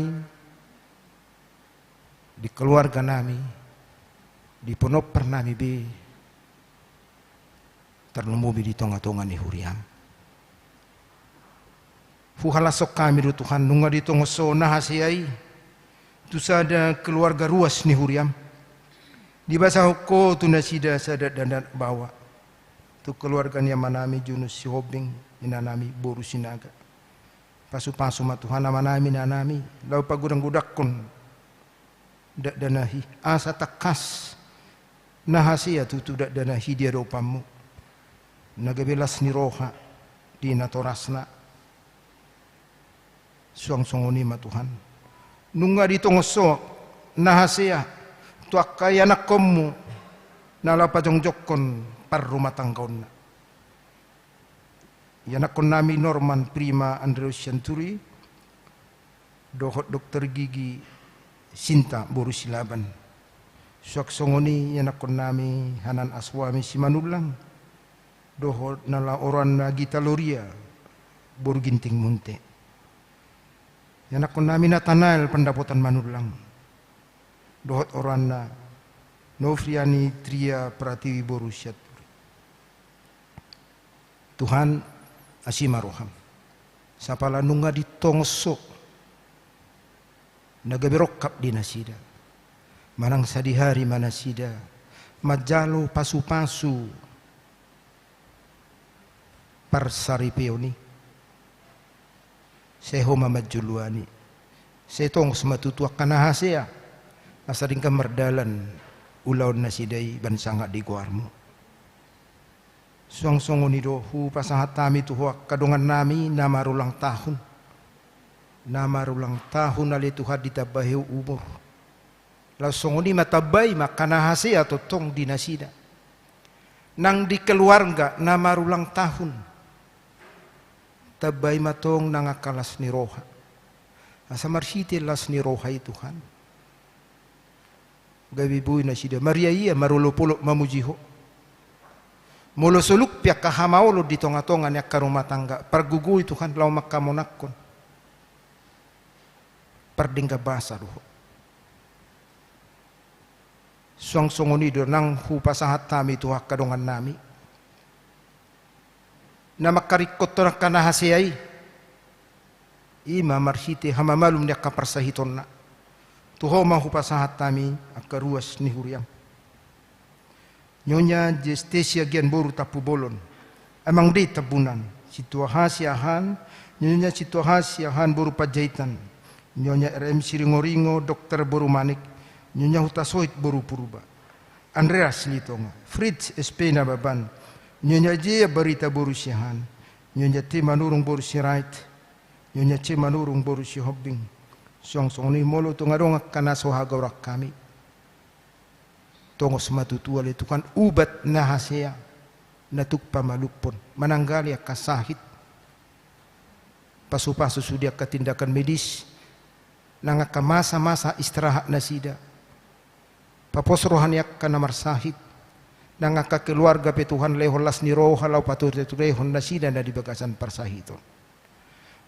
di keluarganami, di pinomparnami be, tarlumobi di tongatonga ni huriam. Huhalashon hami do Tuhan, nunga ditongoshon na hasea i tu sada keluarga ruas ni huriam. Dibasahon Ho tu nasida sada dakdanak baoa, tu keluarga ni amanami Junus Sihombing, inanami boru Sinaga. Pasupasu ma Tuhan amanami, inanami, laho pagodanggodangkon dakdanak i, asa tangkas na hasea tutu dakdanak i di adopanMu, na gabe las ni roha di natorasna. Suang songon i ma Tuhan, nunga ditongoshon na hasea tu angka ianakkonMu na laho pajongjongkon parrumatanggaonna. Ianakkonnami Norman Prima Andreus Sianturi dohot dokter gigi Sinta boru Silaban. Suang songon i ianakkonnami Hanan Aswami Simanullang dohot na laho oroanna Gita Loria boru Ginting Munte. Ianakkonnami Natanael Pandapotan Manullang dohot oroanna Novriani Tria Pratiwi boru Sianturi. Tuhan, asi ma rohaM. Sapala nunga ditongoshon na gabe rongkap di nasida, manang sadihari ma nasida manjalo pasupasu parsaripeon i, sai Ho ma manjoloani. Sai tongos ma tutu angka na hasea, asa denggan mardalan ulaon nasida i bahen sangap di goarMu. Suang songon i do hupasahat hami tu Ho angka dongannami na marulang tahun. Na marulang tahun ale Tuhan, ditambai Ho umur, laos songon i ma tambai ma angka na hasea tongtong di nasida. Nang di keluarga na marulang tahun, tambai ma tong nang angka las ni roha, asa marhite las ni roha i Tuhan, gabe boi nasida mariaia marolopolop mamuji Ho. Molo soluk pe angka hamaolon di tongatonga ni angka rumah tangga, pargogoi Tuhan laho mangkamonangkon, pardenggan basa do Ho. Suang songon i do nang hupasahat hami tu angka dongannami na mangkaringkothon angka na hasea i, i ma marhite hamamalum ni angka parsahitonna. Tu Ho ma hupasahat hami angka ruas ni huriaM. Nyonya Justesia Gian boru Tampubolon, Amang Dei Tambunan, Sintua Hasiahaan, Nyonya Sintua Hasiahaan boru Panjaitan, Nyonya R M Siringoringo, Dokter boru Manik, Nyonya Hutasoit boru Purba, Andreas Silitonga, Fritz S P Nababan, Nyonya J Barita boru Siahaan, Nyonya T Manurung boru Sirait, Nyonya C Manurung boru Sihombing. Suang songon i molo tung adong angka na so hagaoran hami, tongos ma tutu ale Tuhan ubat na hasea na tuk pamalumhon, mananggali angka sahit. Pasupasu sude angka tindakan medis, nang angka masa-masa istirahat nasida. Papos roha ni angka na marsahit, nang angka keluarga pe Tuhan lehon las ni roha laho patureturehon nasida na di bagasan parsahiton.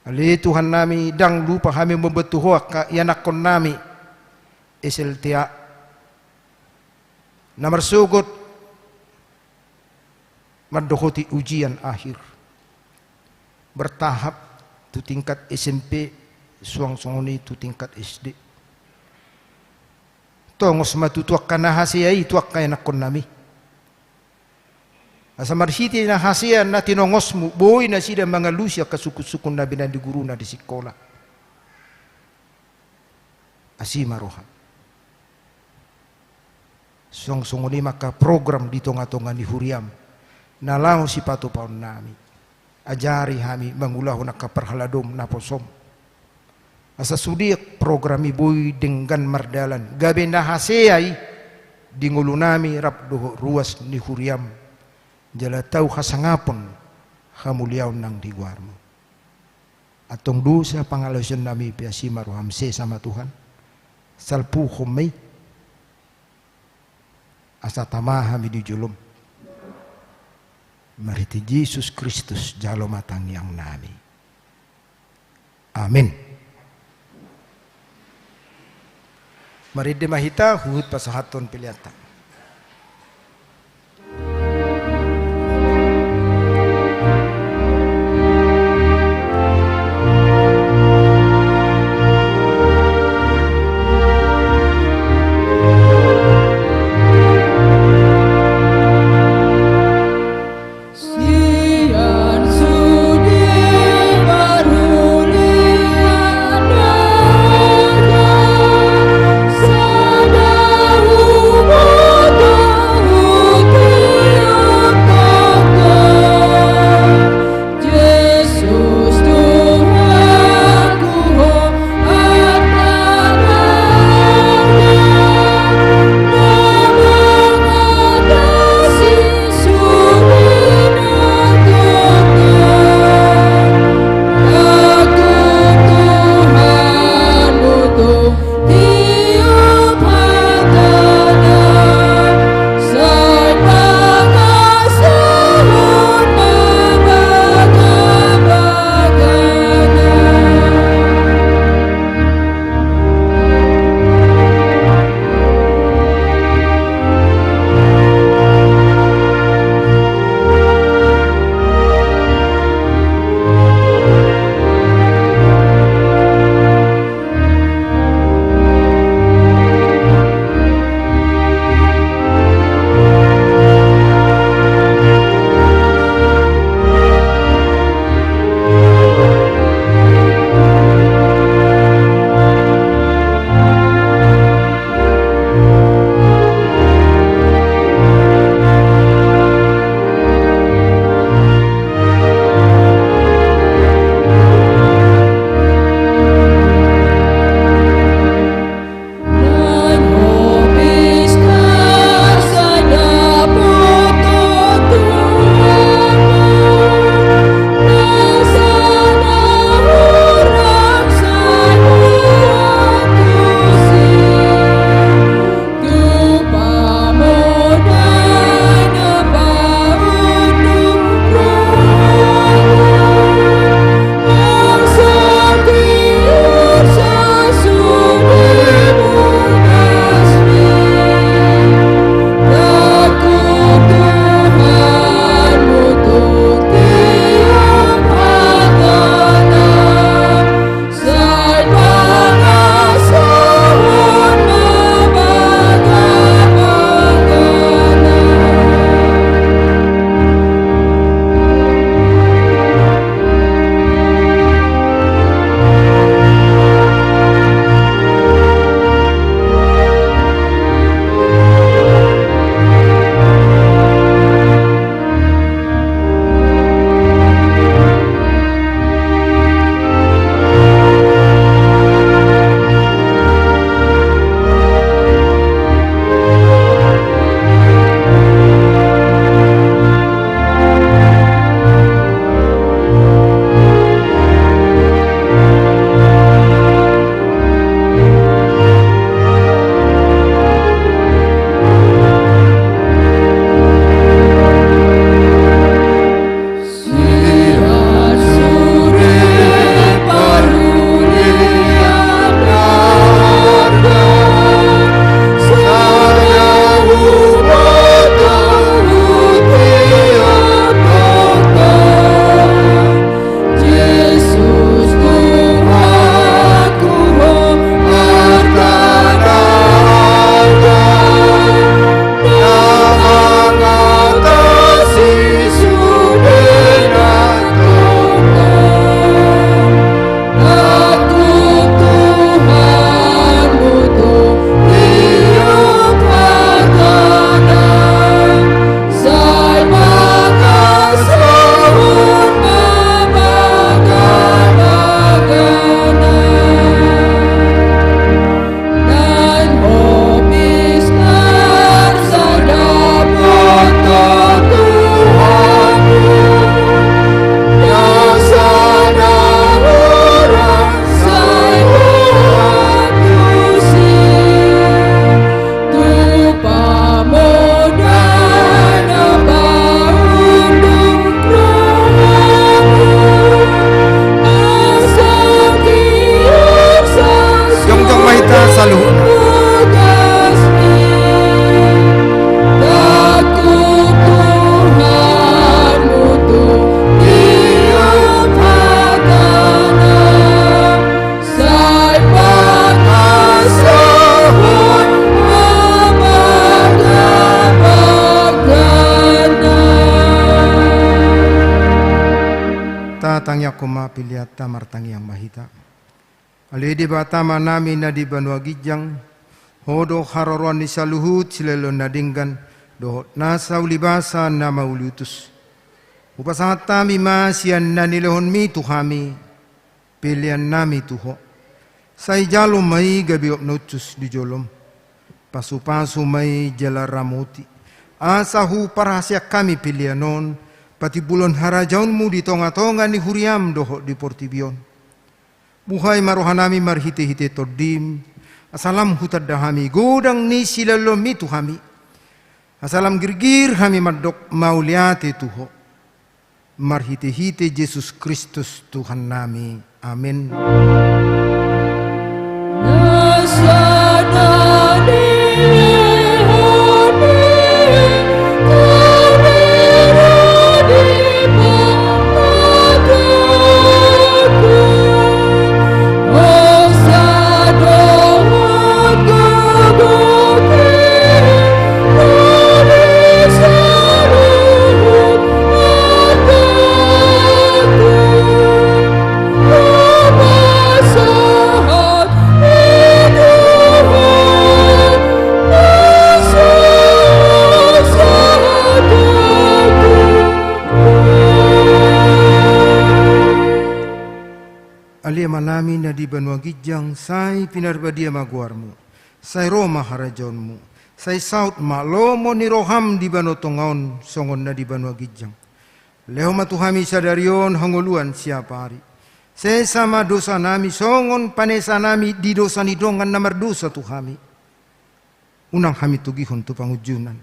Ale Tuhannami, ndang lupa hami mamboan tu Ho angka ianakkonnami S L T A na marsogot mandohoti ujian akhir bertahap tu tingkat S M P, suang songon i tu tingkat S D. Tongos ma tutu angka na hasea i tu angka ianakkonnami, asa marhite na hasea na tinongosmu boi nasida mangalusi angka sungkunsungkun na binahen ni guruna di sikola. Asi ma roham. Suang songon i ma angka program di tongatonga ni huriam na laho sipatupaonnami. Ajari hami mangulahon angka parhaladom naposom, asa sude program i boi denggan mardalan, gabe na hasea i di ngolunami rap dohot ruas ni huriam, jala tau hasangapon hamuliaon nang di goarmu. Antong dosa pangalaosionnami pe asi ma roham, sesa ma Tuhan, salpuhon ma i, asa tama hami di jolom. Marhite Jesus Kristus jalo ma tangiangnami. Amin. Marende ma hita huhut pasahathon peleanta. Homa peleanta, martangiang ma hita. Ale Debata Amanami na di banua ginjang, Ho do haroroan ni saluhut silehon na denggan dohot nasa ulibasa na mauliutus. Hupasahat hami ma sian na nilehonMi tu hami peleannami tu Ho. Sai jalo ma i gabe uap na uncus di joloM. Pasupasu ma i jala ramoti, asa huparhaseang hami pelean on patimbulhon harajaonMu di tongatonga ni huriaM dohot di portibi on. Buhai ma rohanami marhitehite TondiM, asa lam hutanda hami godang ni silehonMi tu hami, asa lam girgir hami mandok mauliate tu Ho. Marhitehite Jesus Kristus Tuhannami. Amen. Ale Amanami na di banua ginjang, sai pinarbadia ma goarMu. Sai ro ma harajaonMu. Sai saut ma lomo ni rohaM di banua tonga on songon na di banua ginjang. Lehon ma tu hami sadari on hangoluan siapari. Sesa ma dosanami songon panesanami di dosa ni dongan na mardosa tu hami. Unang hami togihon tu pangunjunan.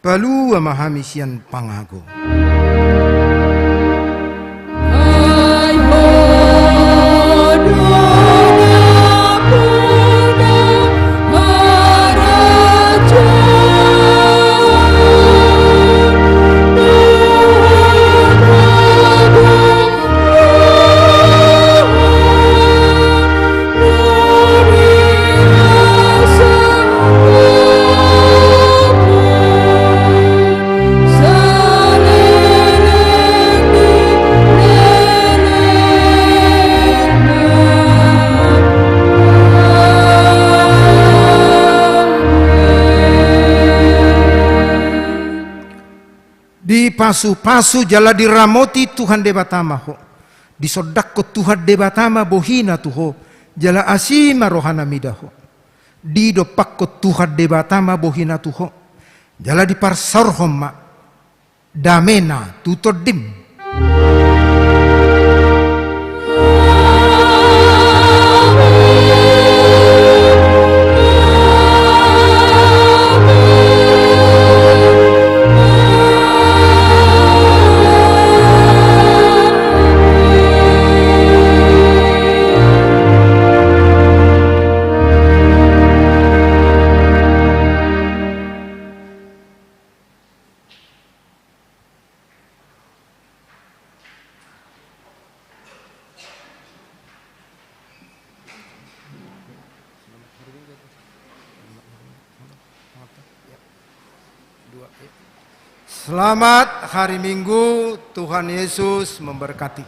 Palua ma hami sian pangago. Dipasupasu jala diramoti Tuhan Debata ma ho. Disondangkon Tuhan Debata ma bohina tu ho, jala asi ma rohana mida ho. Didompakkon Tuhan Debata ma bohina tu ho, jala diparsaorhon ma damena tu tondim. Selamat hari Minggu, Tuhan Yesus memberkati.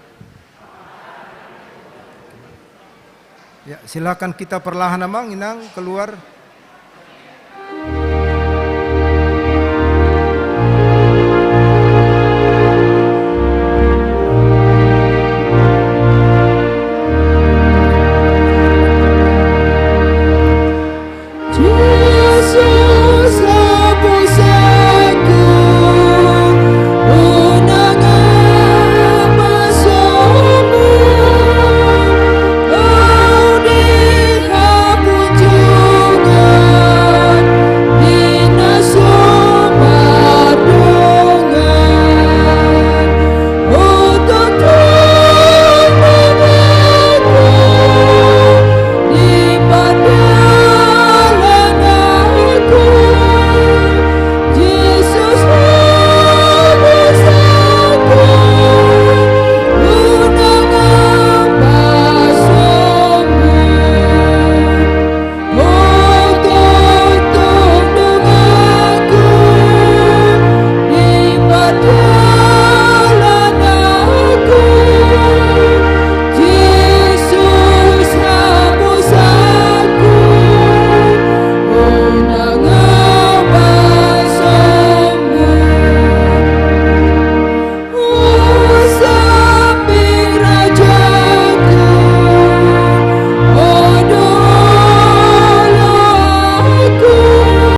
Ya, silakan kita perlahan, Amang, Inang, keluar.